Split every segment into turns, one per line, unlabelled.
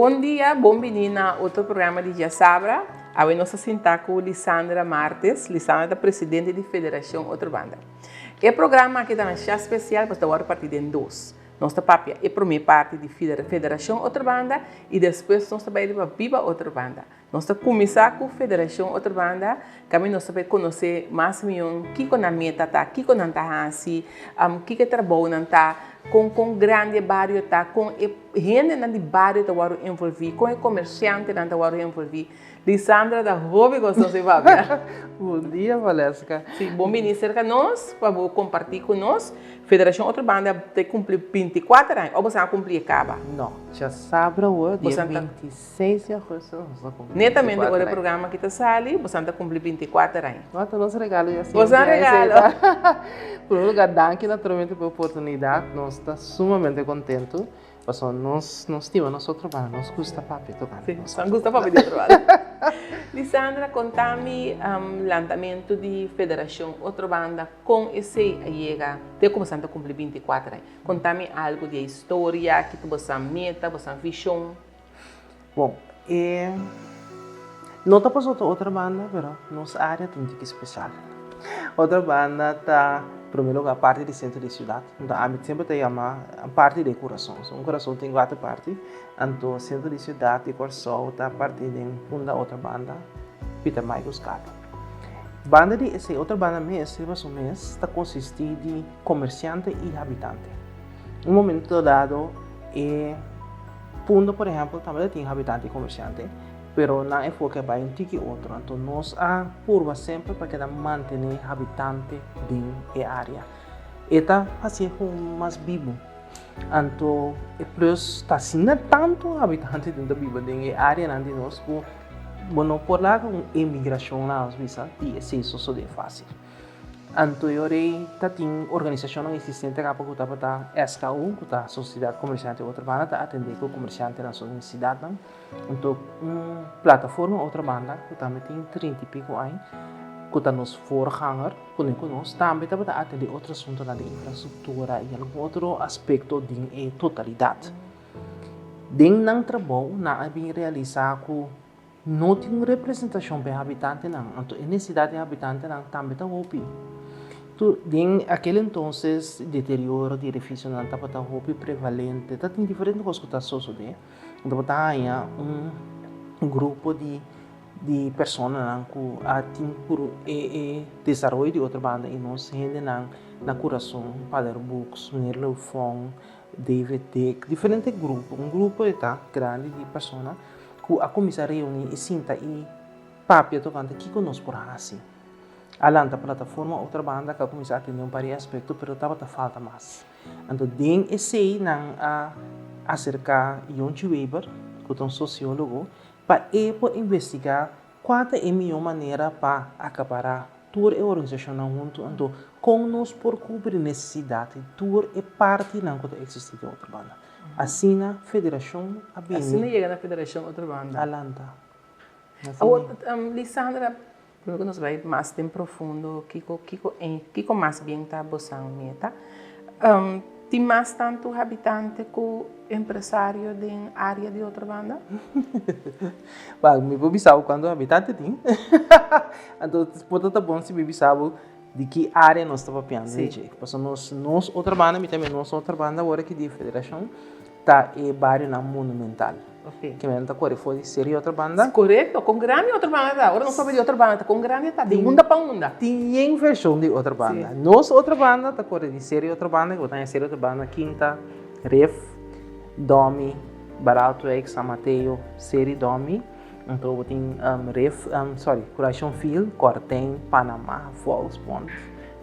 Bon dia, bon bini na otro programa di Djasabra. Awe nos ta sinta ku Lisandra Martes. Lisandra ta presidente di Federashon Otrobanda. E programa aki ta masha spesial pasobra ta wòrdu partí den dos. Nos ta papia e promé parti di Federashon Otrobanda i despues nos ta bai riba Biba Otrobanda. Nos ta kuminsá ku Federashon Otrobanda, kaminda nos ta bai konosé mas mihó kiko nan meta ta, kiko nan ta hasi, kiko e trabounan ta, kon kon grandi e bario ta, kon e hendenan di bario ta wòrdu envolví, kon e komersiantenan ta wòrdu envolví. Lisandra ta hopi gostoso di papia.
Bon dia, Valeska.
Sí, bon bini serka nos pa bo kompartí ku nos. Federashon Otrobanda ta kumpli binti kuater aña, òf bo sa a kumpli e kaba?
No, djasabra awor, dia 26 di agosto nos ta kumpli
Netamente
24
ora e
aña.
programa aki ta sali, bosan ta kumpli 24 aña.
Wata nos regalo ya
Bosan
siempre
regalo.
Primer lugar, danki naturalmente pa e oportunidad. Nos ta sumamente contento pasobra nos nos stima nos otro banda, nos gusta papia tocante
Sí,
nos
nos
otro
gusta
banda.
papia di otro banda. Lisandra, conta mi lantamentu di Federacion Otro Banda, con esey a yega te cu bosan ta kumpli 24 aña. Konta mi algu di e historia, kiko bosan meta, bosan vishon.
Bon, e no ta pasobra ta otro banda, pero nos área ta un tiki spesial. Otro banda ta, promé lugar, parti di sentro di siudat. Anto ami semper ta yama parti di e kurason. Un kurason tin kuater parti, anto sentro di siudat di Kòrsou ta parti den punda otro banda, Pieter Michael Schaap. Banda di esei, otro banda mes riba su mes ta konsistí di komersiante i habitante. Un momento dado e Punda por ehèmpel tambe ta tin habitante i komersiante, pero nan enfoke a bai un tiki otro. Anto nos a purba semper pa keda mantené habitante den e área. E ta hasié komo mas bibu. Anto e plus ta asina tantu habitante ta biba den e áreanan di nos ku bo no por laga un emigrashon laga nos bisa di esei sosodé fásil. Anto e ora ei ta tin organisashonnan eksistente kaba ku tabata SKU, ku ta Sosiedat Komersiante Otrobanda, ta atendé ku komersiantenan su nesesidatnan. Anto un plataforma Otrobanda ku tambe tin trinta i piko aña, ku ta nos voorganger pone ku nos, tambe tabata atendé otro asuntunan di infrastruktura i algun otro aspekto den e totalidat. Den nan trabou nan a bin realisá ku No tin un representashon pa e habitantenan, anto e nesesidat di e habitantenan tambe ta hopi. Tur den akel entonces deterioro di edifisionan tabata hopi prevalente, ta tin diferente kos ku ta sosodé. Anto bo ta haña un grupo di di personanan ku a tin puru e e desaroyo di otro banda i nos hendenan na kurason, Pader Boeks, Meneer Leufong, David Dick, diferente grupo, un grupo e ta grandi di persona ku a kuminsá reuní i sinta i papia tokante kiko nos por hasi. A lanta plataforma otro banda ku a kuminsá atendé un par di aspekto pero tabata falta mas. Anto den esei nan a aserká Yonchi Weber ku ta un sosiólogo pa e por investigá kua ta e mihó manera pa akapará tur e organisashonnan huntu anto kon nos por kubri nesesidat di tur e partinan ku ta eksistí den otro banda. Asina federashon a bini.
Asina yega na federashon otro banda.
A lanta.
Awor, Lisandra, prome ku nos bai mas den profundo kiko kiko kiko mas bien ta bosan meta, tin mas tantu habitante ku empresario den área di otro banda?
Wèl, mi por bisa bo kuantu habitante tin. Anto por ta ta bon si mi bisa bo Di ki área nos ta papiando di dje? Pasobra nos nos otro banda, mi ta mira nos otro banda awor aki di federashon ta e barionan monumental. Ke men ta kore for di seri otro banda.
Korekto, kon grandi otro banda ta? Ora nos papia di otro banda ta kon grandi ta? Di unda pa unda?
Tin yen vershon di otro banda. Nos otro banda ta kore di seri otro banda, ku bo ta haña seri otro banda, Kinta, Rif, Domi, Baraltwijk, San Mateo, Seri Domi. Anto bo tin ref, sorry, Kurashon Field, Kòrtèn, Panama, Volksbond,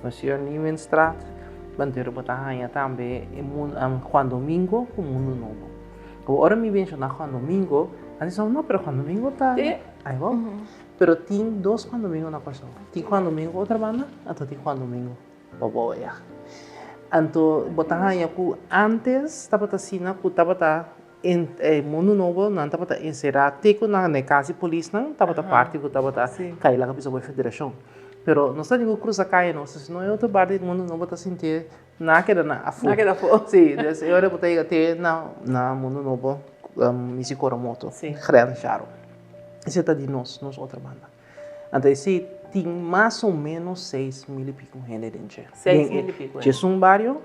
Monsieur Nieuwenstraat. Bantero bo ta haña tambe e Juan Domingo ku Mundo Nobo. Ora mi menshoná Juan Domingo, nan di no, pero Juan Domingo ta ai bo. Pero tin dos Juan Domingo na Kòrsou. Tin Juan Domingo otro banda, anto tin Juan Domingo Boboya. Anto bo ta haña ku ántes tabata asina ku tabata En e Mundu Nobo nan tabata enserá te ku nan na e kas di polisnan tabata parti ku tabata kai laga bisa bo e federashon. Pero nos ta tin ku krusa kaya nos si no e otro parti di Mundu Nobo ta sintié nan a keda na afó.
Nan a keda afó.
Sí, des e ora bo ta yega te na na Mundu Nobo. Misi Coromoto, Grens Charo. Esei ta di nos, nos Otrabanda. Anto esei tin mas o menos 6000 i piko hende den dje.
6000 i piko hende.
Djesun bario,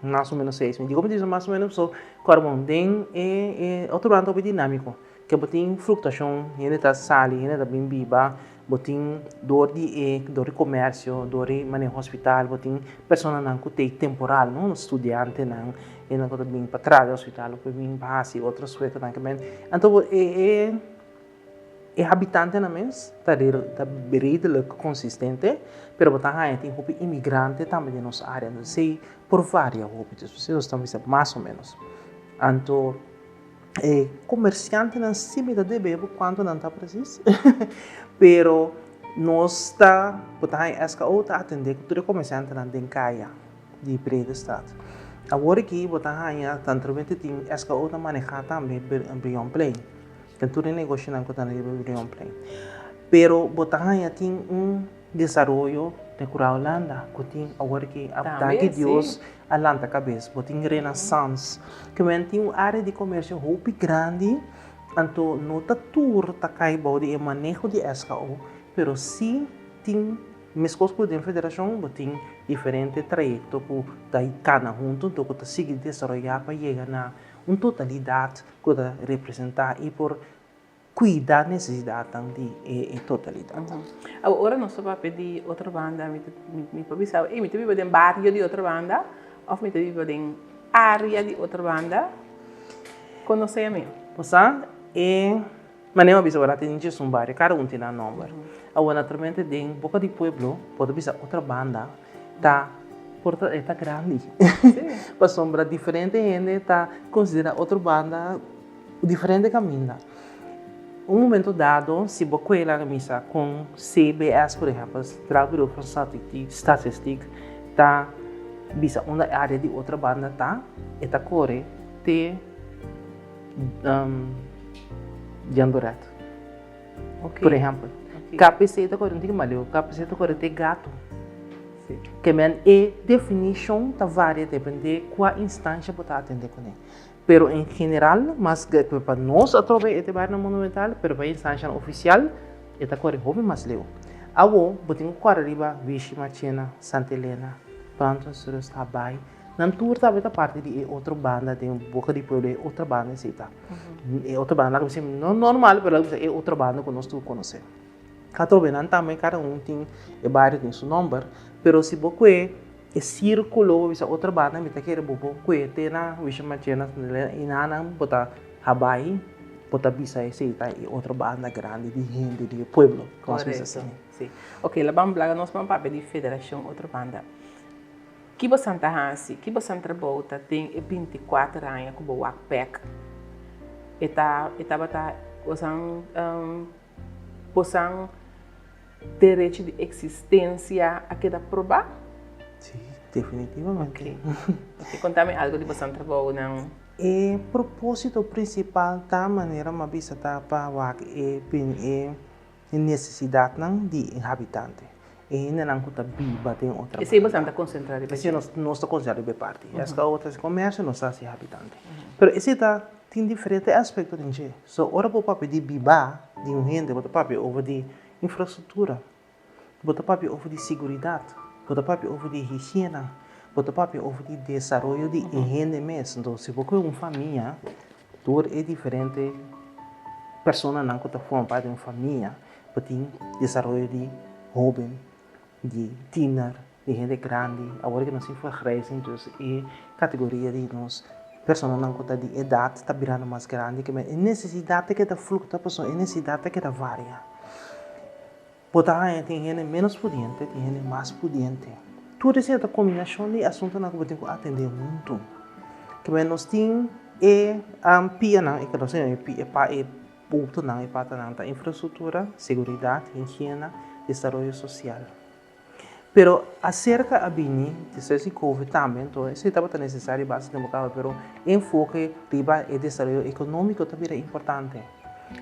mas o menos 6000. Dikon mi ta bisa mas o menos? Pasobra kòrda bon, den e Otrabanda ta hopi dinámiko. Ke bo tin fluktuashon, hende ta sali, hende ta bin biba, bo tin dor di e dor di komersio, dor di manera hospital, bo tin personanan ku ta temporal, no, studiantenan, hendenan ku ta bin pa traha den hospital, ku ta bin pa hasi otro suertenan. Anto bo e e e habitantenan mes ta ta redelijk konsistente, pero bo ta haña tin hopi imigrante tambe den nos área, entonces esei por varia hopi, entonces nos ta bisa mas o menos. Anto. E komersiantenan si mi ta debe bo kuantu nan ta presis, pero nos ta bo ta haña SKO ta atendé ku tur e komersiantenan den kaya di Breedestraat. Awor aki bo ta haña tantramente tin SKO ta manehá tambe Brionplein, den tur e negoshonan ku ta riba Brionplein. Pero bo ta haña tin un desaroyo den Kura Hulanda ku tin awor ki danki Dios a lanta kabes. Bo tin Renaissance ku men tin un área di komersio hopi grandi anto no ta tur ta kai bou di e maneho di SKO pero si tin meskos ku den federashon bo tin diferente trayekto ku ta kana huntu anto ku ta sigui desaroyá pa yega na un totalidat ku ta representá i por Cuida necesidadnan di e totalidad.
Awor, ora nos ta papia di Otrobanda, mi ta, mi por bisa, ey, mi ta biba den bario di Otrobanda of mi ta biba den area di Otrobanda? Conoce mi.
Bo sa, e manera mi a bisa ora tin djes un bario, cada un tin nan nomber. Awor, naturalmente, den boca di pueblo, bo ta bisa Otrobanda ta por ta, e ta grandi. Pasobra diferente hende ta considera Otrobanda. Diferente caminda. Un momento dado, si bo coge la misa con CBS, por ehempel, Centraal Bureau van Statistiek, ta bisa unda e area di otra banda ta, e ta core te Jandoret. Por ehempel. KPC ta core un tiki mas leu, KPC ta core te Gato. Ke men e definicion ta varia depende cua instancia bo ta atende cune. Pero en general, mas ku pa nos atrobe e ta bai na Monumental, pero pa e instanshanan ofisial e ta kore hopi mas leu. Awo bo tin ku kore riba Wishi Marchena, Santa Elena, Brandhorstrust, Habaai, nan tur tambe ta parti di e otro banda den Boka di Pueblo, e otro banda esei ta. E otro banda laga bisa no normal, pero laga bisa e otro banda ku nos tur konosé. Atrobe nan tambe kada un tin e bario tin su nomber, pero si bo kue E sirkulo bo bisa otro banda mi ta kere bo por kue te na Wisha Machena i nanan bo ta habai bo ta bisa esei ta e otro banda grandi di hende di e pueblo.
Korekto, si. Ok, la ban blaga nos ban papia di Federashon Otro Banda. Ki bosan ta hasi, ki bosan trabou ta den e 24 aña ku bo wak bek? E ta e tabata bosan bosan Derecho di eksistensia a keda probá?
Sí, definitivamente.
Ok, konta mi algu di boso trabounan.
E propósito prinsipal ta manera mi a bisa ta pa wak e e nesesidatnan di e habitante, e hendenan ku ta biba den otra
Esei boso ta konsentrá riba
dje? Esei nos ta konsentrá riba e parti. Eska otro ta hasi komersio, nos ta hasi habitante. Pero esei ta tin diferente aspekto den dje. So ora bo papia di biba di un hende, bo ta papia over di Infrastruktura, Bo ta papia over di siguridat, bo ta papia over di higiena, bo ta papia over di desaroyo di e hende mes. Enton si bo kohe un famia, tur e diferente personanan ku ta forma parti di un famia, bo tin desaroyo di hoben, di tiner, di hende grandi, awor ke nos tin vergrijzing dus e kategoria di nos personanan ku ta di edat ta birando mas grandi ke e nesesidat ta keda fluktua pasobra e nesesidat ta keda varia. Bo ta haña tin hende ménos pudiente tin hende mas pudiente. Tur esei ta kombinashon di asuntunan ku bo tin ku atendé huntu. Ke men nos tin e pianan e ke nos ta yama e pa e puntonan e patanan ta infrastruktura, seguridat, higiena, desaroyo sosial. Pero aserka a bini despues di covid tambe, enton esei tabata nesesario basta tempu kaba, pero e enfoke riba e desaroyo ekonómiko ta bira importante.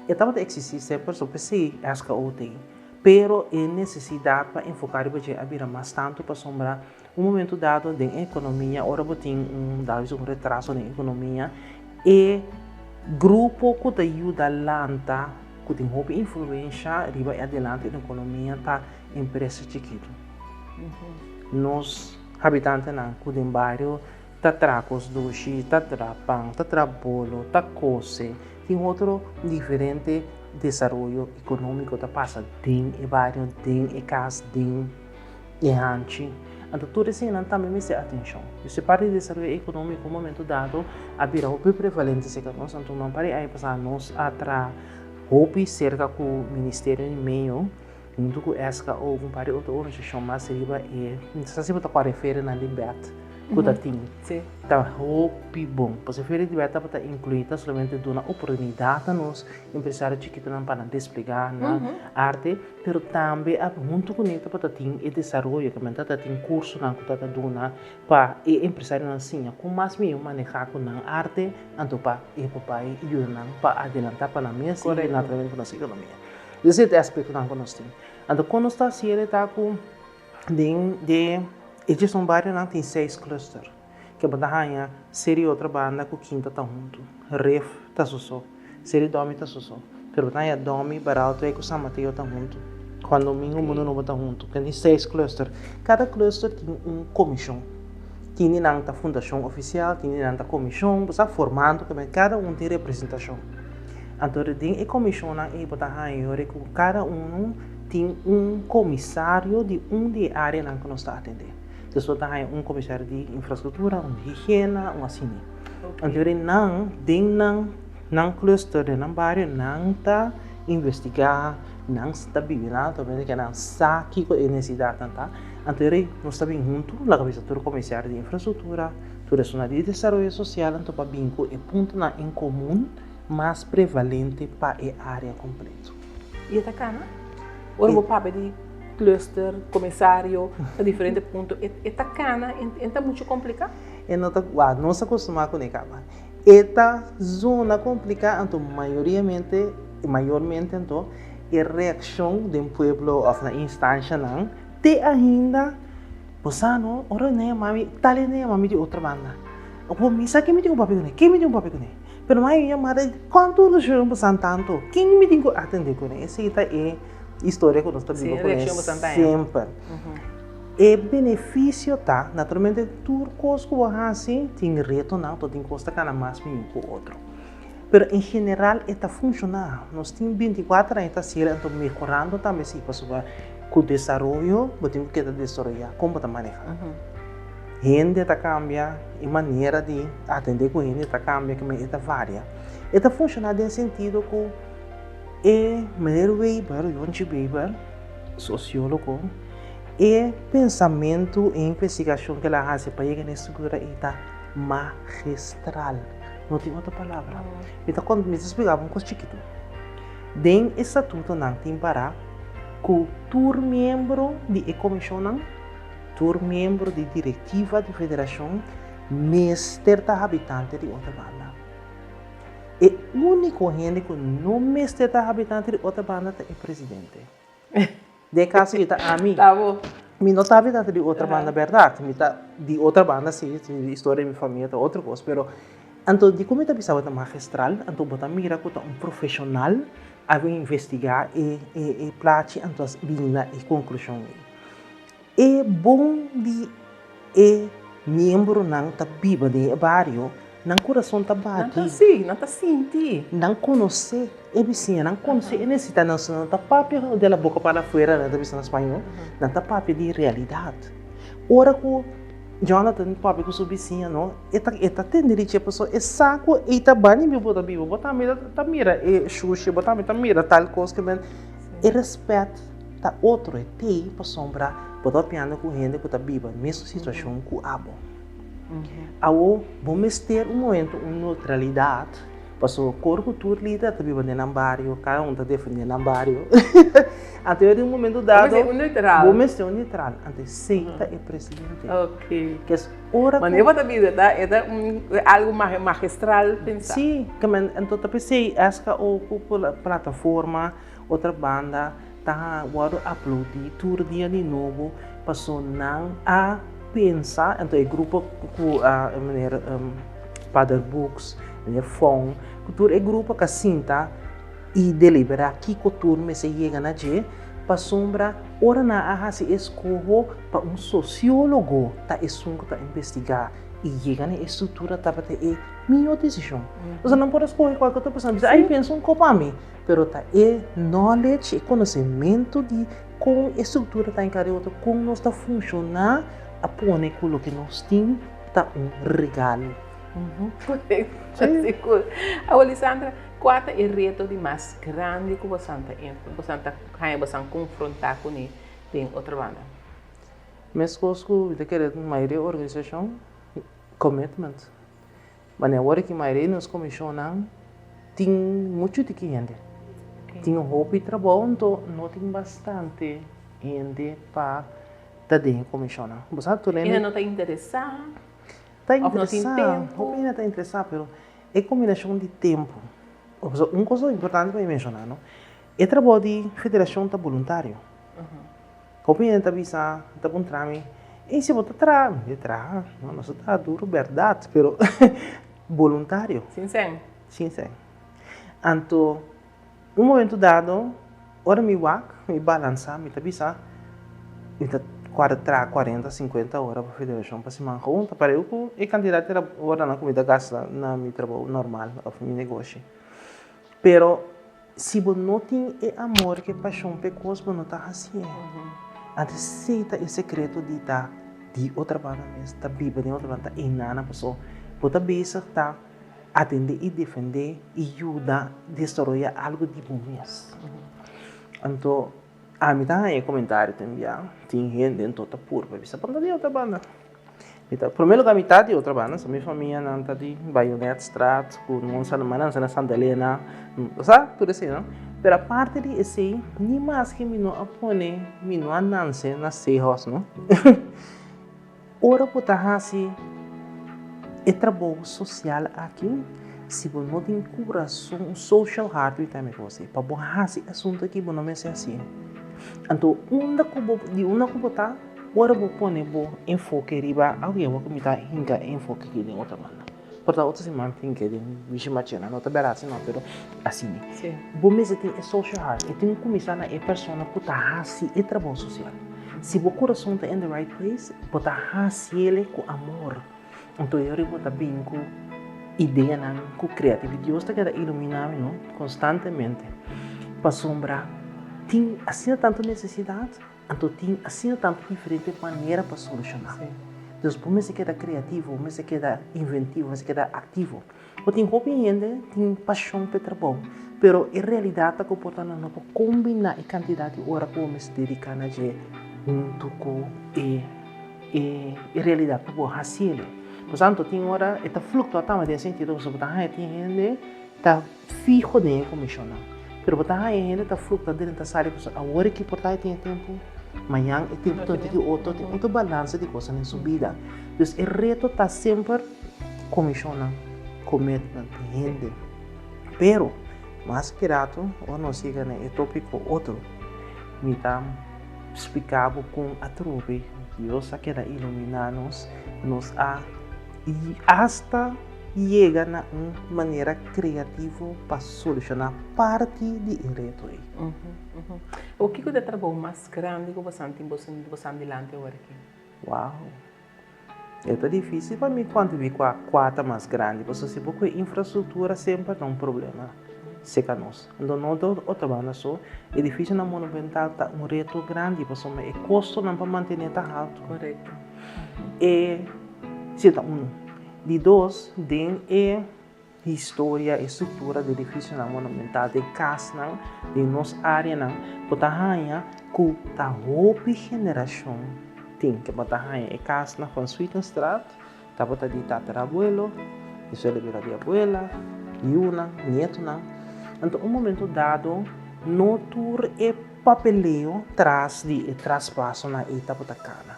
E tabata eksistí semper, so p'esei SKO t'ei. Pero e nesesidat pa enfoká riba dje a bira mas tantu pasobra un momento dado den e ekonomia ora bo tin un, dado un retraso den ekonomia, e Grupo ku ta yuda lanta, ku tin hopi influensha riba e adelante di ekonomia ta empresa chikitu. Nos habitantenan ku den bario ta traha kos dushi, ta traha pan, ta traha bolo, ta kose, tin otro diferente desaroyo ekonómiko ta pasa den e bario, den e kas, den e hanchi. Anto tur eseinan tambe mester atenshon. Esei parti di desaroyo ekonómiko un momento dado a bira hopi prevalente serka nos. Anto un par di aña pasá nos a traha hopi serka ku Ministerio di Medio huntu ku SKO ku un par di otro organisashon mas riba e, mi ta sa si bo ta kòrda e ferianan di bèt ku ta tin. Ta hopi bon. Pasobra e feria di bèt tabata inkluí ta solamente duna oportunidat na nos empresario chikitonan pa nan desplegá nan arte. Pero tambe a huntu kuné tabata tin e desaroyo, ku tabata tin kursonan ku tabata duna pa e empresarionan siña kon mas mihó manehá ku nan arte, anto pa e por bai yuda nan pa adelantá pa nan mes i naturalmente pa nos ekonomia. Esei ta e aspektonan ku nos tin. Anto kon nos ta hasiel e ta ku den de e djesun barionan tin seis cluster ke bo ta haña Seri Otra Banda ku Kinta ta huntu, Ref ta soso. Seri Domi ta soso. Pero bo ta haña Domi, Baraltwijk ku San Mateo ta huntu. Juan Domingo, Mundo Nobo ta huntu. Tin seis cluster. Kada cluster tin un komishon. Tin di nan ta fundashon ofisial, tin di nan ta komishon. Bo sa formando tambe kada un tin representashon. Anto den e komishonnan ei bo ta haña yori ku kada unu tin un komisario di un di e areanan ku nos ta atendé. Entonces bo ta haña un komisario di infrastruktura, un di higiena, un asina. Anto den nan, den nan, nan cluster, den nan bario, nan ta investigá, nan ta bibi nan naturalmente ke nan sa kiko e nesesidatnan ta. Anto e rei nos ta bin huntu, laga bisa tur komisario di infrastruktura, tur esunnan di desaroyo sosial, anto pa bin ku e puntonan en komun mas prevalente pa e área kompleto.
I e ta kana? Ora bo papia di cluster, komisario, ta diferente punto, e ta kana? E ta muchu kompliká?
E no ta, wak, nos a kustumá kuné kaba. E ta zona kompliká, anto mayoriamente, mayormente anto, e reakshon den pueblo òf na instanshanan te ainda, bo sa no, ora nan yama mi, tal e nan yama mi di otro banda. Bo mi sa ken mi tin ku papia kuné, ken mi tin ku papia kuné? Pero mi a yamada di kuantu reunion bo san tantu, ken mi tin ku atendé kuné? Esei ta e historia ku nos ta biba kuné semper. E benefisio ta, naturalmente tur kos ku bo hasi tin retonan, to tin kos ta kana mas mihó ku otro. Pero en general e ta funshoná. Nos tin binti kuater aña ta hasiel anto mehorando tambe si, pasobra ku desaroyo bo tin ku keda desaroyá kon bo ta manehá. Hende ta kambia, e manera di atendé ku hende ta kambia, e ta varia. E ta funshoná den sentido ku e meneer Weber, Yonchi Weber, sosiólogo, E pensamentu e investigashon ku el a hasi pa yega na e struktura ei ta magistral. No tin otro palabra. Mi ta mi ta splika bo un kos chikitu. Den e statutonan tin pará ku tur miembro di e komishonnan, tur miembro di direktiva di federashon mester ta habitante di Otrobanda. E úniko hende ku no mester ta habitante di Otrobanda ta e presidente. Den e kaso ei ta ami.
Ta bo.
Mi no ta habitante di Otrabanda bèrdat. Mi ta di Otrabanda si, si historia di mi famia ta otro kos, pero anto dikon mi ta bisa bo ta magistral? Anto bo ta mira ku ta un profeshonal a bin investigá e e plachi anto a bini na e konklushon ei. E bon di e miembronan ta biba den e bario, nan kurason ta
Nan
bati.
ta si, nan ta sinti.
Nan konosé e bisiña, nan konosé e nesesidat, nan no ta papia de la boka para afuera, nan ta bisa na spañó, nan ta papia di realidat. Ora ku Jonathan papia ku su bisiña no, e ta e ta tende di dje pasobra e sa ku ei ta bani mi bo ta biba, bo tambe ta mira e shushi, bo tambe ta mira tal kos ke men, e rèspèt ta otro, e tei pasobra bo ta papiando ku hende ku ta biba mesun situashon ku abo. Awo bo mester un momento un neutralidat pasobra kor ku tur lider ta biba den nan bario, kada un ta defende nan bario. Anto den un momento dado
Bo mester un neutral.
Bo mester un neutral. Anto esei ta e presidente.
Ok.
Kes ora ku.
Manera bo ta bisa ta e ta un algu magistral pensa.
Si, anto ta p'esei SKO ku plataforma Otra banda ta wòrdu aplaudí tur dia di nobo paso nan a pensa, anto e grupo ku a meneer Pader Boeks Meneer Fong, ku tur e grupo ka sinta i deliberá kiko tur mester yega na dje, pasobra ora nan a hasi eskoho pa un sosiólogo ta esun ku ta investigá i yega na e struktura tabata e mihó desishon. Pasobra nan por a skohe kualke otro persona bisa, ai pensa un kos pa mi, pero ta e knowledge, e konosementu di kon e struktura ta enkarga otro, kon nos ta funshoná a pone ku loke nos tin ta un regalo.
Sigur. Awor Lisandra, kua ta e reto di mas grandi ku bosan ta bosan ta haña bosan konfrontá kuné den Otrobanda?
Meskos ku mi ta kere mayoria organisashon, commitment. Manera awor aki mayoria di nos komishonnan tin muchu tiki hende. Tin hopi trabou anto no tin bastante hende pa ta den e komishonnan. Bo sa tur
hende. Hende no ta interesá.
Ta interesá, hopi hende ta interesá, pero e kombinashon di tempu, pasobra un kos importante pa mi menshoná no, e trabou di federashon ta boluntario. Hopi hende ta bisa, ta puntra mi, ey si bo ta traha, mi di traha, no, nos ta traha duru bèrdat, pero boluntario.
Sin sèn.
Sin sèn. Anto Un momento dado, ora mi wak, mi balansa, mi ta bisa, mi ta kuarda traha kuarenta, sinkuenta ora pa federashon pa siman. Gewoon ta pareu ku e kantidat di oranan ku mi ta gasta na mi trabou normal òf mi negoshi. Pero si bo no tin e amor ku e pashon pa e kos, bo no ta hasié. Anto esei ta e sekreto di ta di otro banda mes, ta biba den otro banda, ta einana paso bo ta bezig ta. Atendé i defendé i yuda desaroyá algu di bo mes. Anto, ami ta haña e komentario tin bia, tin hende anto ta purba bisa, bo no ta di otro banda. Mi ta, promé lugar mi ta di otro banda, so mi famianan ta di Bayonetstraat, ku nan sa na Santa Elena, bo sa tur esei no. Pero aparte di esei, ni maske mi no a pone, mi no a nanse na Seahorse no. Ora bo ta hasi e trabou sosial aki, si bo no tin kurason, un social heart mi ta yama e kos ei, pa bo hasi e asuntu aki bo no mester hasié. Anto unda ku bo, di unda ku bo ta, ora bo pone bo enfoke riba, oke awor ku mi ta hinka e enfoke aki den otro banda. Por ta otro siman tin ke den Mishi Machena, no ta bèrdat si no, pero asina. Bo mester tin e social heart, e tin ku kuminsá na e persona ku ta hasi e trabou sosial. Si bo kurason ta in the right place, bo ta hasiel ku amor. Anto e ora bo ta bin ku ideanan, ku kreatividat. Dios ta keda iluminá mi no, konstantemente. Pasobra tin asina tantu nesesidat. Anto tin asina tantu diferente manera pa solushoná. Dus bo mester keda kreativo, bo mester keda inventivo, bo mester keda aktivo. Bo tin hopi hende tin pashon pa e trabou, pero e realidat ta ku por ta nan no por kombiná e kantidat di ora ku bo mester dediká na dje huntu ku e e realidat ku bo hasi el'e. Por tanto tin ora e ta fluktua tambe den e sentido pasobra bo ta haña tin hende ta Fiho den e komishonnan. Pero bo ta haña hende ta fluktua drenta sali pasobra awor aki por ta e tin e tempu, mañan e tempu ta di otro, tin otro balansa di kosnan den su bida. Dus e reto ta semper komishonnan, commitment, hende. Pero mas ki rato ora nos yega na e topiko otro, mi ta splika bo kon atrobe Dios a keda iluminá nos, nos a hasta Yega na un manera kreativo pa solushoná parti di e reto ei.
Awor kiko ta e trabou mas grandi ku bosan tin bosan dilanti awor aki?
Wow! E ta difísil pa mi kuantifi kua kua ta mas grandi, pasobra si bo ku e infrastruktura semper ta un problema serka nos. Anto no ta otro banda so, edifisionan monumental ta un reto grandi pasobra e kostonan pa mantené ta haltu.
Korekto.
E si ta unu. Di dos, den e historia, e struktura di edifisionan monumental, den kasnan den nos áreanan, bo ta haña ku ta hopi generashon tin ke bo ta haña e kas na Van Swietensstraat tabata di tatarabuelo, despues el a bira di abuela, yunan, nietonan. Anto un momento dado no tur e papeleo tras di e traspasonan ei tabata kana.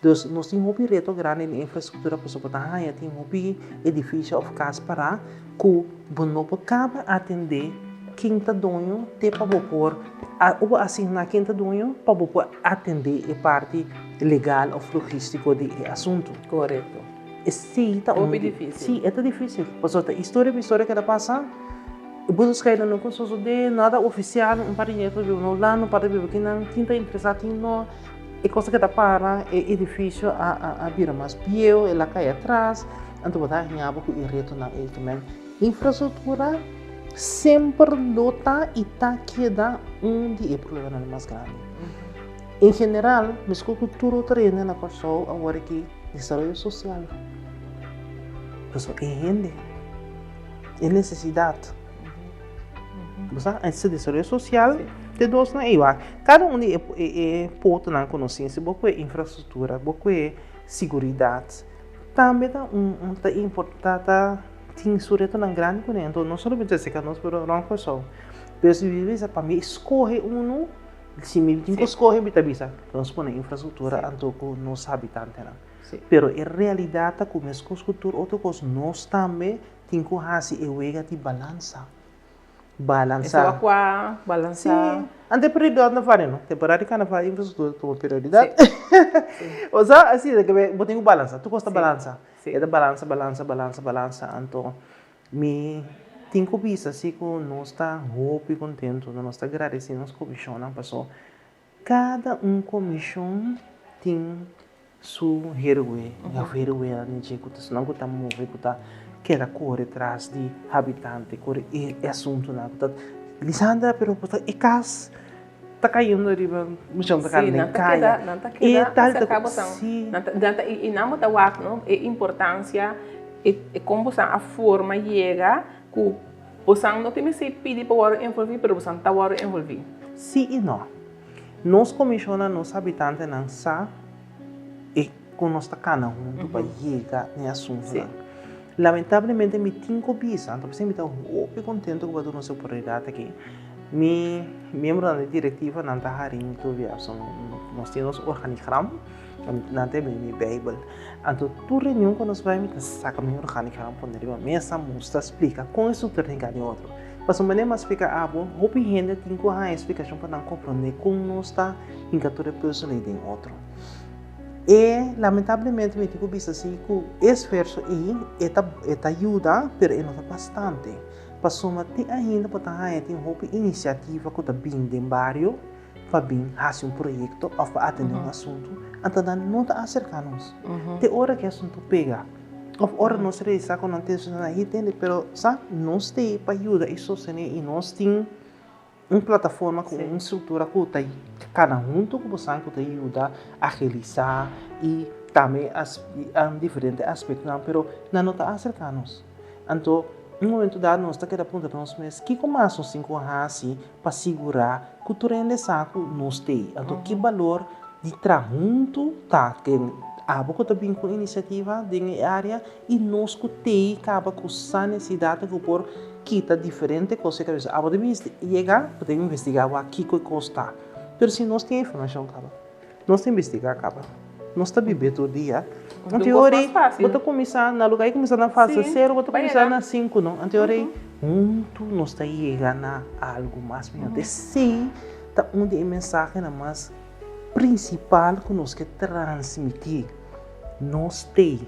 Dus nos tin hopi reto grandi den infrastruktura pasobra bo ta haña tin hopi edifisio òf kas pará ku bo no por kaba atendé ken ta doño te pa bo por o bo asigná ken ta doño pa bo por atendé e parti legal òf logístiko di e asuntu.
Korekto.
Esei ta un.
Hopi difísil.
Sí, e ta difísil. Pasobra ta historia pa historia keda pasa. E boso skeida no kon sosodé, nada ofisial, un par di nieto ta biba na Hulanda, un par ta biba kinan, tin ta interesá, tin no. E kos ta keda para, e edifisio a a a bira mas bieu, el a kai atras, anto bo ta haña bo ku e retonan ei. Tamen infrastruktura semper lo ta i ta keda un di e problemanan mas grandi. En general, meskos ku tur otro hende na Kòrsou awor aki, desaroyo sosial. Pasobra e hende, e nesesidat. Bo sa, e desaroyo sosial te dosnan ei wak. Kada un di e potonan ku nos tin, si bo kue infrastruktura, bo kue siguridat, tambe ta un ta importá, ta tin su retonan grandi kuné. Anto no solamente aserka nos, pero rònt Kòrsou. Pero si mi bisa pa mi skohe unu, Si mi tin ku skohe mi ta bisa nos pone infrastruktura anto ku nos habitantenan. Pero e realidat ta ku meskos ku tur otro kos nos tambe tin ku hasi e wega di balansa. Balansa.
Esei kua balansa.
Si. Anto e prioridat no varia no. Temporada di karnaval infrastruktura ta tuma prioridat. Osea asina ke bo tin ku balansa. Tur kos ta balansa. E ta balansa balansa balansa balansa anto Mi tin ku bisa si ku nos ta hopi kontentu, nos ta gradesí nos komishonnan paso kada un komishon tin su heroe òf heroenan den dje ku ta esnan ku ta move ku ta keda kore tras di habitante kore e asuntunan ku ta Lisandra pero bo ta e kas ta kayendo riba muchanan ta kaya den kaya
nan ta keda aserka bosan nan ta i nan bo ta wak no e importansia e kon bosan a forma yega ku bosan no tin mester pidi pa wòrdu envolví pero bosan ta wòrdu envolví.
Sí i no. Nos komishonnan nos habitantenan sa e kon nos ta kana huntu pa yega na e asuntunan. Lamentablemente mi tin ku bisa, anto p'esei mi ta hopi kontentu ku bo a duna nos e oportunidat aki. Mi miembronan di direktiva nan ta hari mi tur bia, so nos tin nos organigram, nan ta bini mi beibel. Anto tur reunion ku nos bai mi ta saka mi organigram pone riba mesa, mustra, splika kon e struktura tin kaba den otro. Pasobra manera mi a splika abo, hopi hende tin ku haña splikashon pa nan komprondé kon nos ta hinka tur e pùzel ei den otro. E lamentablemente mi tin ku bisa si ku e esfuerso ei e ta e ta yuda pero e no ta bastante. Pasobra te ainda bo ta haña tin hopi inisiativa ku ta bin den bario pa bin hasi un proyekto òf pa atendé un asuntu, anto nan no ta aserká nos. Te ora ku e asuntu pega òf ora nos realisá ku nan tin nan a tende, pero sa nos t'ei pa yuda i sostené i nos tin un plataforma ku un struktura ku ta kana huntu ku bosan ku ta yuda agilisá i tambe diferente aspektonan pero nan no ta aserká nos. Anto un momento dado nos ta keda puntra nos mes kiko mas nos tin ku hasi pa sigurá ku tur hende sa ku nos t'ei. Anto ki balor di traha huntu ta ken abo ku ta bin ku inisiativa den e área i nos ku t'ei kaba ku sa nesesidatnan ku por kita diferente kos e kabesa. Abo ta bin yega bo ta investigá wak kiko e kos ta. Pero si nos tin e informashon kaba, nos ta investigá kaba, nos ta bib'é tur dia. Anto ora ei bo ta kuminsá na lugá di kuminsá na fase sero bo ta kuminsá na sinku no. Anto ora ei huntu nos ta yega na algu mas mihó. Esei ta un di e mensahenan mas prinsipal ku nos ke transmití. Nos t'ei.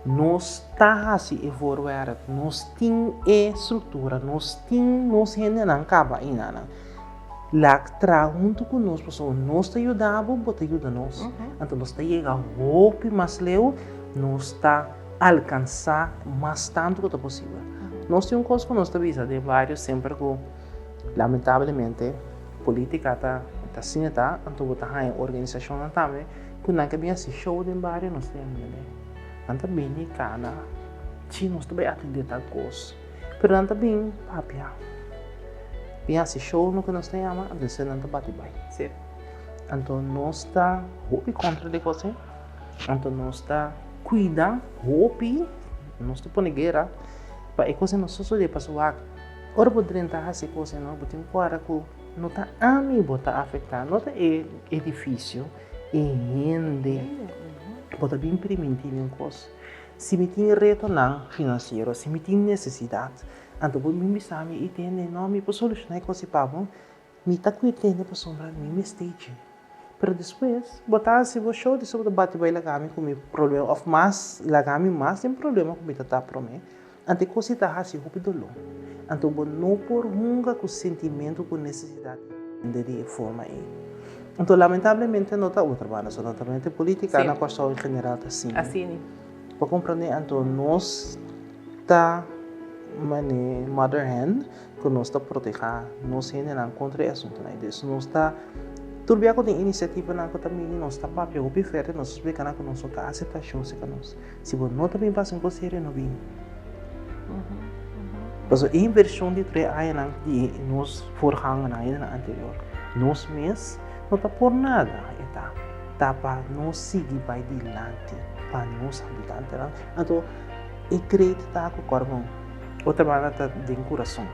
Nos ta hasi e voorwerk, nos tin e struktura, nos tin nos hendenan kaba einanan. Lak traha huntu ku nos pasobra nos ta yuda bo, bo ta yuda nos. Anto nos ta yega hopi mas leu, nos ta alkansá mas tantu ku ta posibel. Nos tin un kos ku nos ta bisa den bario semper ku lamentablemente politika ta asina ta, anto bo ta haña organisashonnan tambe Ku nan ke bin hasi show den bario nos ta yam'e. Nan ta bini kana, si nos ta bai atendé tal kos. Pero nan ta bin papia, bin hasi show loke nos ta yama, anto nan ta bati bai.
Sí.
Anto nos ta hopi kontra di kos ei. Anto nos ta kuida hopi, nos ta pone guera pa e kos ei no sosodé. Pasobra wak, ora bo drenta hasi kos ei no, bo tin ku kòrda ku no ta ami bo ta afektá, no ta e edifisio. E hende bo ta bin primintí mi un kos. Si mi tin retonan finansiero, si mi tin nesesidat, anto bo bin bisa mi i tende, no, mi por solushoná e kos ei pa bo. Mi ta ku e tende pasobra mi mester dje. Pero despues bo ta hasi bo show, despues bo ta bati bai laga mi ku mi problema òf mas laga mi mas den problema ku mi ta ta promé. Anto e kos ei ta hasi hopi doló. Anto bo no por hunga ku sentimentu ku nesesidat di hende di e forma ei. Anto lamentablemente no ta otro banda so, naturalmente polítika na Kòrsou en general ta asina. Bo komprendé? Anto nos ta mane mother hen ku nos ta protehá nos hendenan kontra e asuntunan ei. Dus nos ta tur bia ku tin inisiativanan ku ta bini nos ta papia hopi fuerte, nos ta splika nan ku nos no ta aseptá shon serka nos. Si bo no ta bin pasa un kos serio no bin. Pasobra e invershon di tur e añanan di nos voorgangernan, hendenan anterior, nos mes no ta por nada e ta. Ta pa nos sigui bai dilanti pa nos habitantenan. Anto e great ta ku kòrbon. Otro banda ta den kurason.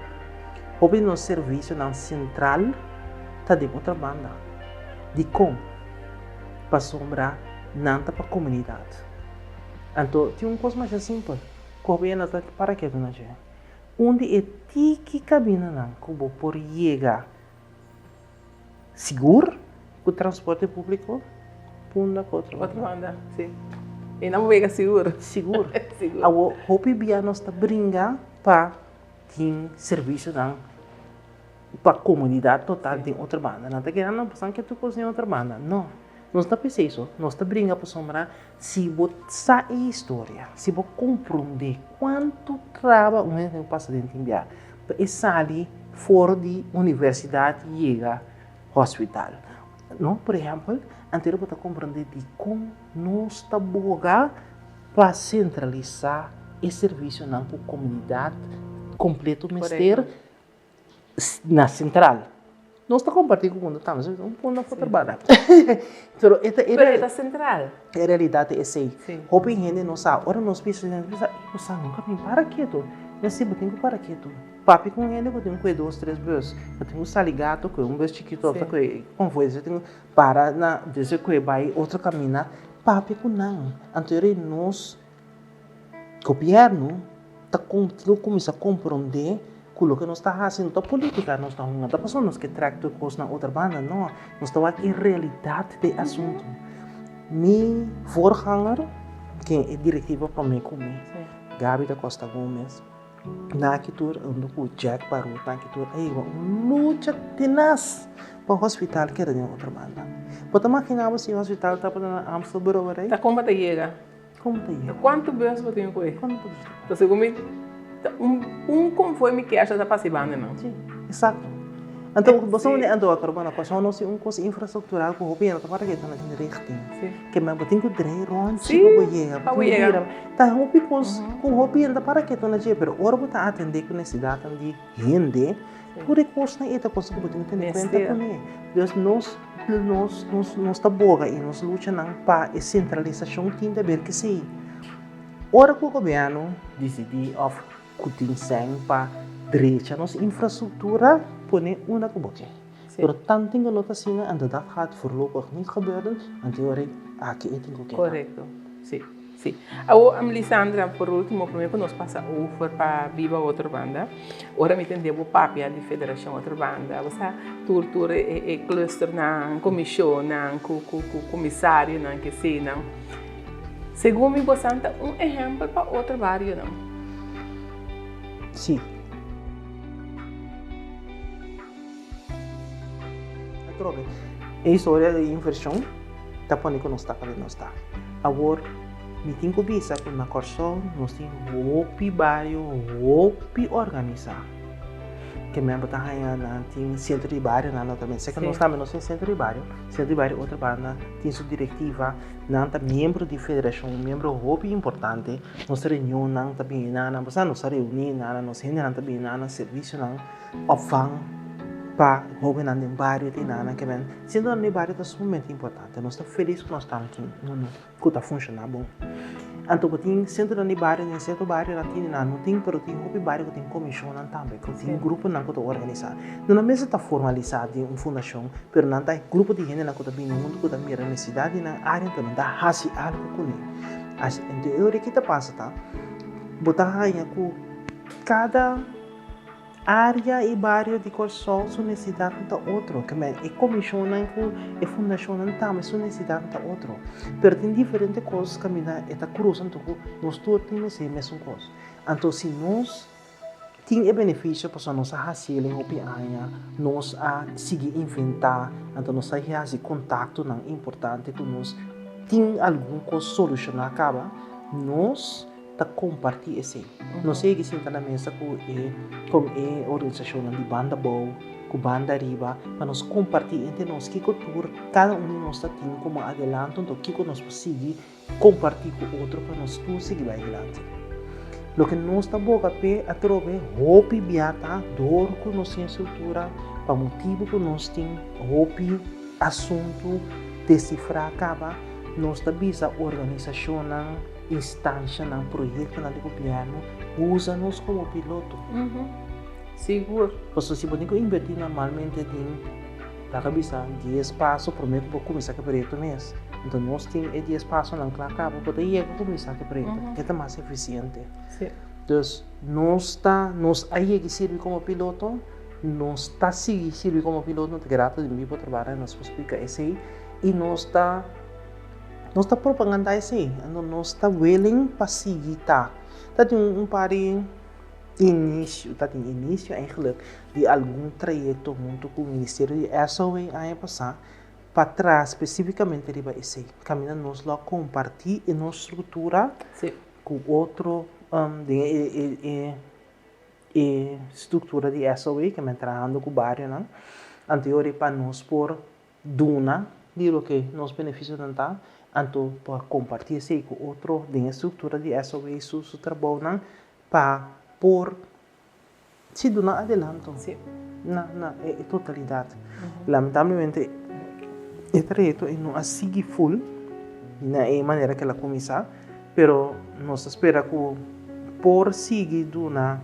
Hopi di nos servisionan sentral ta den otro banda. Dikon? Pasobra nan ta pa komunidat. Anto tin un kos masha simpel ku hopi hende ta para ketu na dje. Un di e tiki kamindanan ku bo por yega Sigur ku transporte públiko punda ku otro
banda. Otro banda, si. I nan bo yega sigur.
Sigur. Sigur. Awor hopi bia nos ta bringa pa tin servisionan pa komunidat total den otro banda. Nan ta kere nan pasan ke tur kos den otro banda. No, nos no ta pensa eso. Nos ta bringa pasobra si bo sa e historia, si bo komprondé kuantu traba un hende tin pasa den tin bia Pa e sali for di universidat yega hospital. No, por ehèmpel, anterior bo ta komprondé dikon nos ta boga pa sentralisá e servisionan ku komunidat kompleto mester na sentral. Nos ta kompartí ku mundu tambe, un punda ku otro banda.
Pero e ta Pero e ta sentral.
E realidat ta esei. Hopi hende no sa. Ora nos bisa nos bisa, ey bo sa nunka bin para ketu. Mi a si bo tin ku para ketu. Papia ku un hende ku tin ku e dos tres bus. Bo tin ku sali gato ku un bus chikitu òf ta ku e konvoi. Bo tin ku para na despues ku e bai otro kaminda. Papia ku nan. Anto e rei nos. Gobièrnu ta lo kuminsá komprondé ku loke nos ta hasi no ta polítika nos ta hunga, ta pasobra nos ke trèk tur kos na otro banda, no, nos ta wak e realidat di e asuntu. Mi voorganger, ken e direktiva promé ku mi, Gaby da Costa Gomez, naki tur huntu ku Jack Barut, naki tur a yega un lucha tenas pa hospital keda den otro banda. Bo ta maginá bo si e hospital tabata na Amstelbrouwerij?
Ta kon bo ta yega?
Kon ta yega?
Kuantu bus bo tin ku e? Kuantu bus? Ta segun mi ta un un konvoi mi kier ta pasa e banda nan.
Si, eksakto. Anto bo sa wende anto akor bo na Kòrsou nos tin un kos infrastruktural ku hopi hende ta para ke ta na inrichting.
Si.
Ke men bo tin ku drei ròntchi pa bo yega.
Pa bo yega.
Ta hopi kos ku hopi hende ta para ke ta na dje pero ora bo ta atendé ku nesesidatnan di hende. Tur e kosnan ei ta kos ku bo tin ku tene kuenta kuné. Dus nos nos nos nos ta boga i nos luchanan pa e sentralisashon tin ta ber kesei. Ora ku gobièrnu disidí òf ku tin sèn pa drecha nos infrastruktura, pone unda ku bo ke. Pero tanten ku no ta asina, anto dat gaat voorlopig niet gebeuren, anto e ora ei aki e tin ku keda.
Korekto, si. Sí. Awor, Lisandra, por último, promé ku nos pasa over pa Biba Otrobanda, ora mi tende bo papia di Federashon Otrobanda, bo sa tur tur e e clusternan, komishonnan, ku ku ku komisarionan, ke eseinan. Segun mi bosan ta un ehèmpel pa otro barionan.
Sí. Atrobe, e historia di invershon ta pone ku nos ta kaminda nos ta. Awor, mi tin ku bisa ku na Kòrsou nos tin hopi bario hopi organisá. Ke men bo ta haña nan tin sentro di bario nan no ta mester ku nos tambe nos tin sentro di bario. Sentro di bario otro banda tin su direktiva, nan ta miembro di federashon, miembro hopi importante. Nos reunionnan ta bini nan, bo sa nos ta reuní nan, nos hendenan ta bini nan, servisionan. Opvang pa hóbennan den bario tin nan ke men siendo nan den bario ta sumamente importante. Nos ta felis ku nos tambe tin unu ku ta funshoná bon. Anto bo tin sentronan di bario den sierto barionan tin nan no tin pero tin hopi bario ku tin komishonnan tambe ku tin gruponan ku ta organisá. No nan mester ta formalisá den un fundashon pero nan ta grupo di hendenan ku ta bini huntu ku ta mira nesesidat di nan área anto nan ta hasi algu kuné. Anto e ora ki ta pasa ta bo ta haña ku kada. Área i bario di Kòrsou su nesesidatnan ta otro. Ke men e komishonnan ku e fundashonnan tambe su nesesidatnan ta otro. Pero tin diferente kos kaminda e ta krusa anto ku nos tur tin mester e mesun kos. Anto si nos tin e benefisio pasobra nos a hasi el hopi aña, nos a sigui inventá, anto nos a hasi kontaktonan importante ku nos tin algun kos solushoná kaba, nos ta kompartí esei. Nos a yega sinta na mesa ku e kon e organisashonnan di banda bou ku banda ariba pa nos kompartí entre nos kiko tur kada un di nos ta tin komo adelanto anto kiko nos por sigui kompartí ku otro pa nos tur sigui bai adelante. Loke nos ta boga p'e atrobe hopi bia ta dor ku nos tin e struktura pa motibu ku nos tin hopi asuntu desifrá kaba nos ta bisa organisashonnan instancianan, proyectonan di gobierno usa nos como piloto.
Sigur.
Pasobra si bo tin cu inverti normalmente den, laga bisa, dies paso prome cu bo cuminsa cu e proyecto mes. Enton nos tin e dies pasonan cla caba, bo ta yega cuminsa cu e proyecto. E ta mas eficiente. Dus nos ta, nos a yega sirbi como piloto, nos ta sigui sirbi como piloto, no ta grato di mi por trabaha nos por splica esey y nos ta. Nos ta propagandá esei, anto nos ta willing pa sigui ta. Ta tin un par di inisio, ta tin inisio eigenlijk di algun trayekto huntu ku Ministerio di SOA aña pasá pa traha spesífikamente riba esei. Kaminda nos lo a kompartí e nos struktura ku otro den e e struktura di SOA ke men trahando ku barionan. Anto e ora pa nos por Duna di loke nos benefisionan ta, anto por kompartí esei ku otro den e struktura di SOA su su trabounan pa por si duna adelanto na na e totalidat. Lamentablemente e trayekto ei no a sigui ful na e manera ku el a kuminsá. Pero nos ta spera ku por sigui duna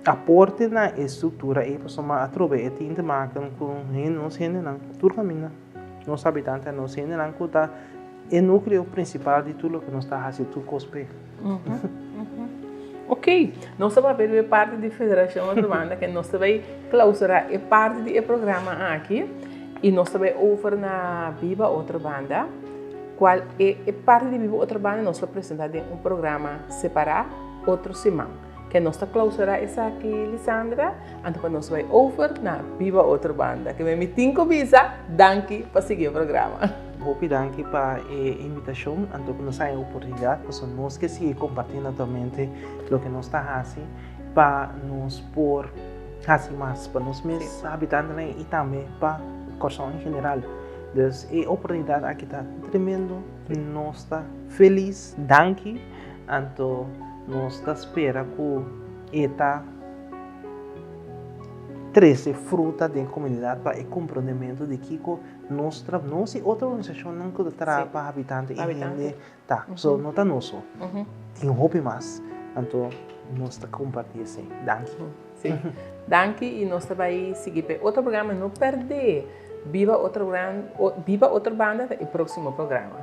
aporte na e struktura ei pasobra atrobe e tin te maken ku nos hendenan tur kaminda, nos habitantenan, nos hendenan ku ta e nukleo prinsipal di tur loke nos ta hasi tur kos p'e.
Ok, nos ta papia riba e parti di Federashon Otrobanda ke nos ta bai klausurá e parti di e programa aki i nos ta bai over na Biba Otrobanda. Cual e e parti di Biba Otro Banda nos lo presenta den un programa separa otro siman. Ke nos ta clausura esaki Lisandra, anto pa nos bay over na Biba Otro Banda. Ke mi tin cu bisa danki pa sigui e programa.
Hopi danki pa e invitacion, anto cu nos a haña e oportunidad pasobra nos ke sigui comparti naturalmente loke nos ta haci pa nos por haci mas pa nos mes habitantenan y tambe pa Corsou en general. Dus e oportunidat aki ta tremendo, nos ta felis, danki, anto nos ta spera ku e ta trese fruta den komunidat pa e komprondementu di kiko nos tra nos i otro organisashonnan ku ta traha pa habitante i hende ta. So no ta nos so, tin hopi mas, anto nos ta komparti esei. Danki.
Sí. Danki i nos ta bai sigui pa e otro programa. No pèrdè! Biba otro gran, Biba otro banda ta e próksimo programa.